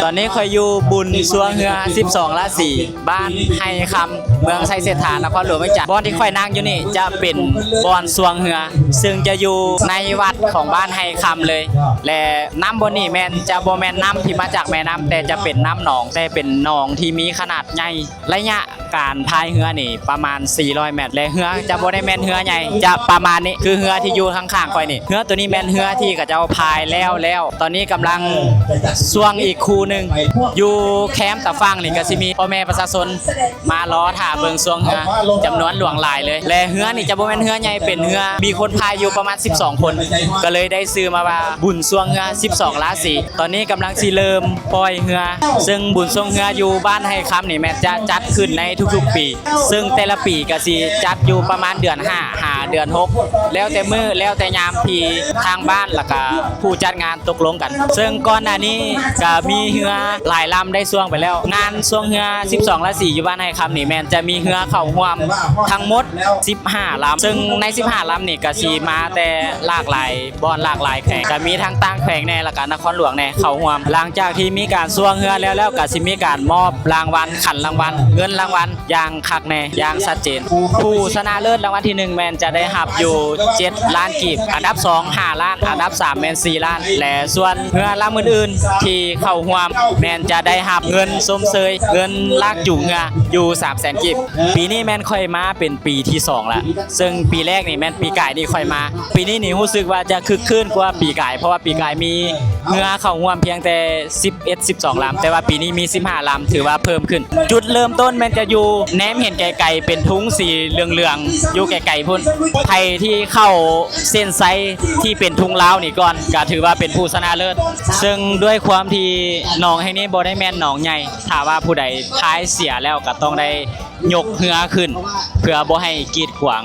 ຕອນນີ້ຂ້ອຍຢູ່ບຸນຊ່ວງເຮືອສິບສອງລາສີ ບ້ານໄຮ່ຄຳ ເມືອງໄຊເສດຖາ ນະຄອນຫຼວງວຽງຈັນ. ບ່ອນທີ່ຂ້ອຍນັ່ງຢູ່ນີ້ຈະເປັນບ່ອນຊ່ວງເຮືອ ເຊິ່ງຈະຢູ່ໃນວັດຂອງບ້ານໄຮ່ຄຳເລີຍ ແລະ ນ້ຳບ່ອນນີ້ແມ່ນຈະບໍ່ແມ່ນນ້ຳທີ່ມາຈາກແມ່ນ້ຳ ແຕ່ຈະເປັນນ້ຳໜອງ ແຕ່ເປັນໜອງທີ່ມີຂະໜາດໃຫຍ່. ໄລຍະການພາຍເຮືອນີ້ປະມານສີ່ຮ້ອຍແມັດ ແລະ ເຮືອຈະບໍ່ໄດ້ແມ່ນເຮືອໃຫຍ່ ຈະປະມານນີ້ ຄືເຮືອທີ່ຢູ່ຂ້າງໆຂ້ອຍນີ້. ເຮືອໂຕນີ້ແມ່ນເຮືອທີ່ເຂົາເຈົ້າພາຍແລ້ວແລ້ວ ຕອນນີ້ກຳລັງຊ່ວງອີກຄູ່ໜຶ່ງ. ຢູ່ແຄມຕາຝັ່ງນີ້ກໍຊິມີພໍ່ແມ່ປະຊາຊົນມາລໍຖ້າເບິ່ງຊ່ວງເຮືອຈຳນວນຫຼວງຫຼາຍເລີຍ ແລະ ເຮືອນີ້ຈະບໍ່ແມ່ນເຮືອໃຫຍ່ ເປັນເຮືອມີຄົນພາຍຢູ່ປະມານສິບສອງຄົນ ກໍເລີຍໄດ້ຊື່ມາວ່າບຸນຊ່ວງເຮືອສິບສອງລາສີ. ຕອນນີ້ກຳລັງຊິເລີ່ມປ່ອຍເຮືອ ເຊິ່ງບຸນຊ່ວງເຮືອຢູ່ບ້ານໄຮ່ຄຳນີ້ແມ່ນຈະຈັດຂຶ້ນໃນທຸກໆປີ ເຊິ່ງແຕ່ລະປີກໍຊິຈັດຢູ່ປະມານເດືອນຫ້າຫາເດືອນຫົກ ແລ້ວແຕ່ມື້ ແລ້ວແຕ່ຍາມທີ່ທາງບ້ານ ແລ້ວກະຜູ້ຈັດງານຕົກລົງກັນ. ເຊິ່ງກ່ອນໜ້ານີ້ກະມີເຮືອຫຼາຍລຳໄດ້ຊ່ວງໄປແລ້ວ. ງານຊ່ວງເຮືອສິບສອງລາສີຢູ່ບ້ານໄຮ່ຄຳນີ້ແມ່ນຈະມີເຮືອເຂົ້າຮ່ວມທັງໝົດສິບຫ້າລຳ ເຊິ່ງໃນສິບຫ້າລຳນີ້ກະຊິມາແຕ່ຫຼາກຫຼາຍ ບ່ອນຫຼາກຫຼາຍແຂວງ ກະມີທັງຕ່າງແຂວງແດ່ ແລ້ວກະນະຄອນຫຼວງແດ່ເຂົ້າຮ່ວມ. ຫຼັງຈາກທີ່ມີການຊ່ວງເຮືອແລ້ວ ແລ້ວກະຊິມີການມອບລາງວັນ ຂັນລາງວັນ ເງິນລາງວັນຢ່າງຄັກແນ່ ຢ່າງຊັດເຈນ. ຜູ້ຊະນະເລີດລາງວັນທີໜຶ່ງແມ່ນຈະໄດ້ຮັບຢູ່ເຈັດລ້ານກີບ, ອັນດັບສອງຫ້າລ້ານ, ອັນດັບສາມແມ່ນສີ່ລ້ານ ແລະ ສ່ວນເຮືອລຳອື່ນໆທີ່ເຂົ້າຮ່ວມແມ່ນຈະໄດ້ຮັບເງິນຊົມເຊີຍ ເງິນລາກຈູງເຮືອຢູ່ສາມແສນກີບ. ປີນີ້ແມ່ນຂ້ອຍມາເປັນປີທີສອງລະ ເຊິ່ງປີແລກນີ້ແມ່ນປີກາຍນີ້ຂ້ອຍມາ. ປີນີ້ນີ້ຮູ້ສຶກວ່າຈະຄຶກຄື້ນກວ່າປີກາຍ ເພາະວ່າປີກາຍມີເຮືອເຂົ້າຮ່ວມພຽງແຕ່ສິບເອັດ ສິບສອງລຳ ແຕ່ວ່າປີນີ້ມີສິບຫ້າລຳ ຖືວ່າເພີ່ມຂຶ້ນ. ຈຸດເລີ່ມຕົ້ນແມ່ນຈະຢູ່ແນມເຫັນໄກໆ ເປັນທຸງສີເຫຼືອງໆ ຢູ່ໄກໆພຸ້ນ. ໃຜທີ່ເຂົ້າເສັ້ນໄຊທີ່ເປັນທຸງລາວນີ້ກ່ອນ ກະຖືວ່າເປັນຜູ້ຊະນະເລີດ. ເຊິ່ງດ້ວຍຄວາມທີ່ໜອງແຫ່ງນີ້ບໍ່ໄດ້ແມ່ນໜອງໃຫຍ່ ຖ້າວ່າຜູ້ໃດພາຍເສຍແລ້ວກະຕ້ອງໄດ້ ຍົກເຮືອຂຶ້ນ ເພື່ອບໍ່ໃຫ້ກີດຂວາງ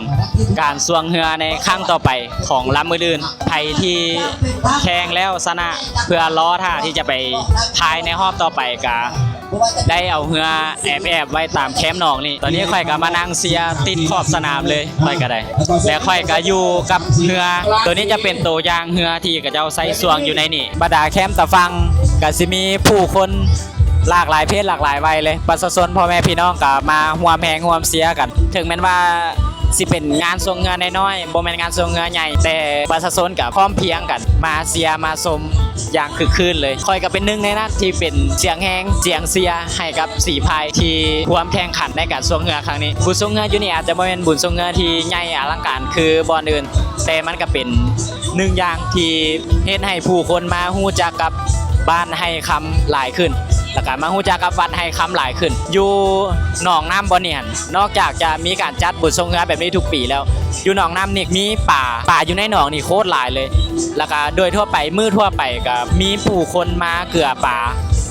ການຊ່ວງເຮືອໃນຄັ້ງຕໍ່ໄປຂອງລຳອື່ນໆ. ໃຜທີ່ແຂ່ງແລ້ວຊະນະ ເພື່ອລໍຖ້າທີ່ຈະໄປພາຍໃນຮອບຕໍ່ໄປ ກະໄດ້ເອົາເຮືອແອບໆໄວ້ຕາມແຄມໜອງນີ້. ຕອນນີ້ຂ້ອຍກະມານັ່ງເຊຍຕິດຂອບສະໜາມເລີຍ ຂ້ອຍກະໄດ້ ແລະ ຂ້ອຍກະຢູ່ກັບເຮືອ. ໂຕນີ້ຈະເປັນໂຕຢ່າງເຮືອທີ່ເຂົາເຈົ້າໃຊ້ຊ່ວງຢູ່ໃນນີ້. ບັນດາແຄມຕາຝັ່ງກະຊິມີຜູ້ຄົນ ຫຼາກຫຼາຍເພດຫຼາກຫຼາຍໄວເລີຍ. ປະຊາຊົນພໍ່ແມ່ພີ່ນ້ອງກໍມາຮ່ວມແຮງຮ່ວມເຊຍກັນ. ເຖິງແມ່ນວ່າຊິເປັນງານຊ່ວງເຮືອນ້ອຍໆ ບໍ່ແມ່ນງານຊ່ວງເຮືອໃຫຍ່ ແຕ່ປະຊາຊົນກໍພ້ອມພຽງກັນມາເຊຍມາຊົມຢ່າງຄຶກຄື້ນເລີຍ. ຂ້ອຍກໍເປັນໜຶ່ງໃນນັ້ນທີ່ເປັນສຽງແຮງສຽງເຊຍໃຫ້ກັບສີພາຍທີ່ຮ່ວມແຂ່ງຂັນໃນການຊ່ວງເຮືອຄັ້ງນີ້. ບຸນຊ່ວງເຮືອຢູ່ນີ້ອາດຈະບໍ່ແມ່ນບຸນຊ່ວງເຮືອທີ່ໃຫຍ່ອະລັງການຄືບ່ອນອື່ນ ແຕ່ມັນກໍເປັນໜຶ່ງຢ່າງທີ່ເຮັດໃຫ້ຜູ້ຄົນມາຮູ້ຈັກກັບບ້ານໄຮ່ຄຳຫຼາຍຂຶ້ນ ແລ້ວກໍມາຮູ້ຈັກກັບວັດໄຮ່ຄຳຫຼາຍຂຶ້ນ. ຢູ່ໜອງນ້ຳບ່ອນນີ້ຫັ້ນ ນອກຈາກຈະມີການຈັດບຸນຊ່ວງເຮືອແບບນີ້ທຸກປີແລ້ວ ຢູ່ໜອງນ້ຳນີ້ມີປາ ປາຢູ່ໃນໜອງນີ້ໂຄດຫຼາຍເລີຍ. ແລ້ວກໍໂດຍທົ່ວໄປ ມື້ທົ່ວໄປກໍມີຜູ້ຄົນມາເກືອປາ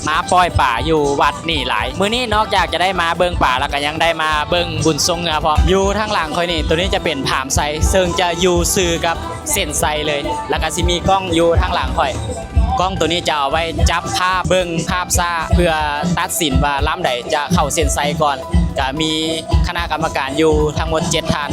ມາປ່ອຍປາຢູ່ວັດນີ້ຫຼາຍ. ມື້ນີ້ນອກຈາກຈະໄດ້ມາເບິ່ງປາ ແລ້ວກໍຍັງໄດ້ມາເບິ່ງບຸນຊ່ວງເຮືອພ້ອມ. ຢູ່ທາງຫຼັງຂ້ອຍນີ້ ໂຕນີ້ຈະເປັນຜາມໄຊ ເຊິ່ງຈະຢູ່ຊື່ກັບເສັ້ນໄຊເລີຍ ແລ້ວກໍຊິມີກ້ອງຢູ່ທາງຫຼັງຂ້ອຍ. ກ້ອງໂຕນີ້ຈະເອົາໄວ້ຈັບພາບ ເບິ່ງພາບຊ້າ ເພື່ອຕັດສິນວ່າລຳໃດຈະເຂົ້າເສັ້ນໄຊກ່ອນ. ກະມີຄະນະກຳມະການຢູ່ທັງໝົດເຈັດທ່ານ